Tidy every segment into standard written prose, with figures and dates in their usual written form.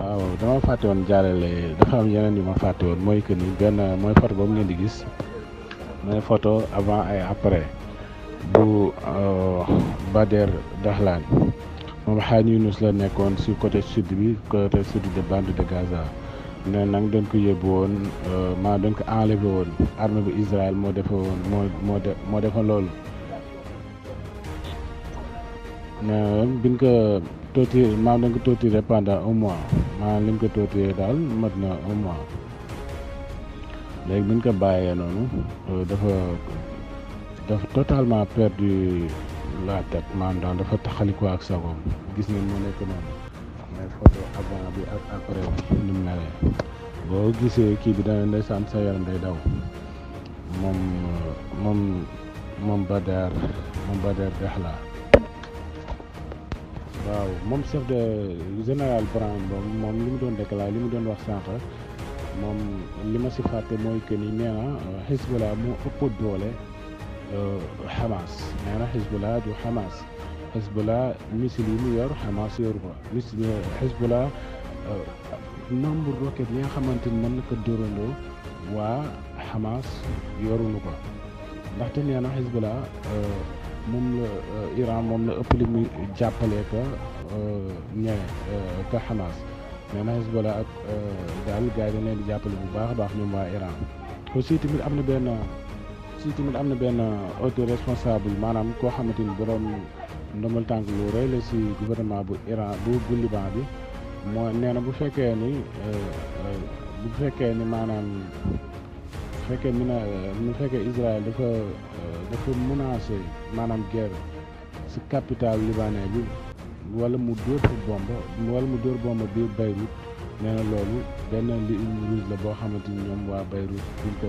waaw dama fàtte woon jàllale dafa am yeneen yu ma fàtte woon mooy que ni benn mooy photo boobu ngeen di gis mooy photo avant et après bu Bader Dahlan moom Khan Younis la nekkoon si côté sud bi côté sud de bande de Gaza ne nag dañ ko yóbbu woon dañ ko enlevé woon armée bu Israël moo defe woon moo defa loolu biñ ko torturé dañ ko torturé pendant un mois liñ ko torturé daal mat na un mois léegi biñ ko bàyyee noonu dafa totalement perdu la tête daal dafa taxaliko ak sagoom gis ngeen moo nekk noonu mais photo avant bi ak après ni mu melee boo gisee kii bi dana ndeysaan sa yaram day daw moom Bader Dahlan waaw moom chef de général Brown boobu moom li mu doon déclaré li mu doon wax sànq moom li ma si fàtte mooy que ni nee na Hezbollah moo ëpp doole Hamas nee na Hezbollah du Hamas Hezbollah missile yi mu yor Hamas yoru ko missile Hezbollah nombre roquette yi nga xamante ni mën na ko dóorandoo waa Hamas yoruñu ko ndaxte nee na Hezbollah moom la Iran moom la ëpp li muy jàppale ka ka Hamas nee na Hezbollah ak daal gars yi dañ leen di jàppale bu baax a baax ñoom waa Iran aussi tamit am na benn auto responsable maanaam koo xamante ni borom ndombal tànk lu rëy la si gouvernement bu Iran bu Liban bi moo nee na bu fekkee ni maanaam bu fekkee Israël dafa menacé maanaam guerre si capitale libanais bi wala mu dóor fa bombe biir Beyrouth nee na loolu benn ligne rouge la boo xamante ni ñoom waa Beyrouth duñ ko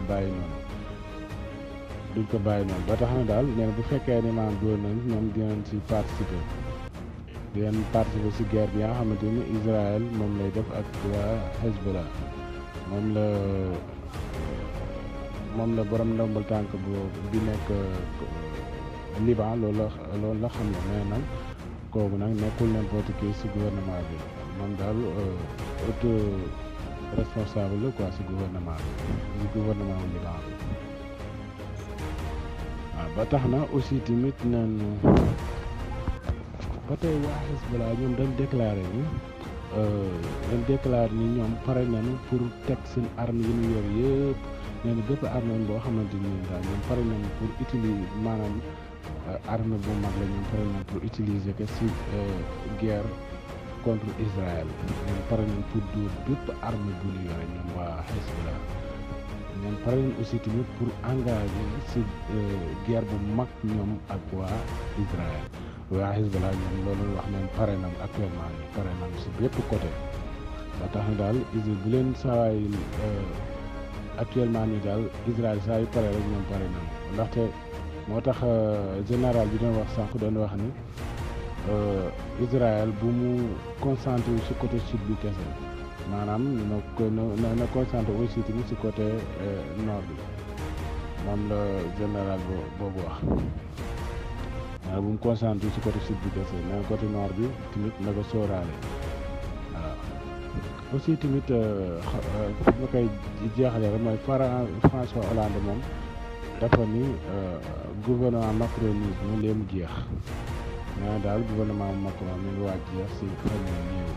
bàyyi noonu ba tax na daal nee na bu fekkee ni maanaam dóor nañ ñoom dinañ si participer si guerre bi nga xamante ni Israël moom lay def ak waa Hezbollah moom la borom ndombal tànk bi nekk Liban loolu la xam ne mais nag kooku nag nekkul n'importe qui si gouvernement bi moom daal auto responsable la quoi si gouvernement bi Liban bi waaw ba tax na aussi tamit neen ba tey waa Hezbollah ñoom dañ déclaré ni ñoom pare nañu pour teg seen arme yi ñu yor yëpp nee na bépp arme boo xamante ni daal ñoom pare nañu pour utiliser maanaam arme bu mag la ñoom pare nañu pour utiliser que si guerre contre Israël ñoom pare nañu pour dóor bépp arme bu ñu yore ñoom waa Hezbollah ñoom pare nañu aussi tamit pour engager si guerre bu mag ñoom ak waa Israël waa Hezbollah ñoom loolu wax nañ pare nañ actuellement ni pare nañ si bépp côté ba tax na daal bu leen sawaay actuellement ni daal Israël saa yu pare rek ñoom pare nañ ndaxte moo tax général bi doon wax sànq doon wax ni Israël bu mu concentré si côté sud bi kese maanaam na concentré aussi tamit si côté nord bi moom la général boobu wax bu mu concentré si côté sud bi kese mais côté nord bi tamit na ko sóoraale waaw aussi tamit ma koy jeexale rek mooy François Hollande moom dafa ni gouvernement macronisme lee mu jeex mais daal gouvernement Macron mi ngi waaj jeex si fan yu néew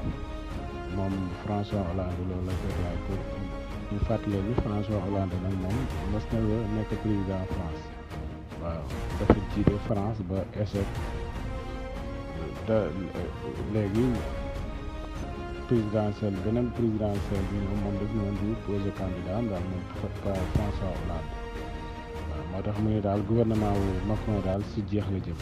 moom François Hollande loolu la déclaré pour ñu fàttali ni François Hollande nag moom mos na nekk président France waaw dafa jiite France ba échec léegi beneen présidentielle bi ñëw moom daf ñëwoon di posé candidat am daal moom François Hollande waaw moo tax mu ne daal gouvernement wu Macron daal si jeex la jëm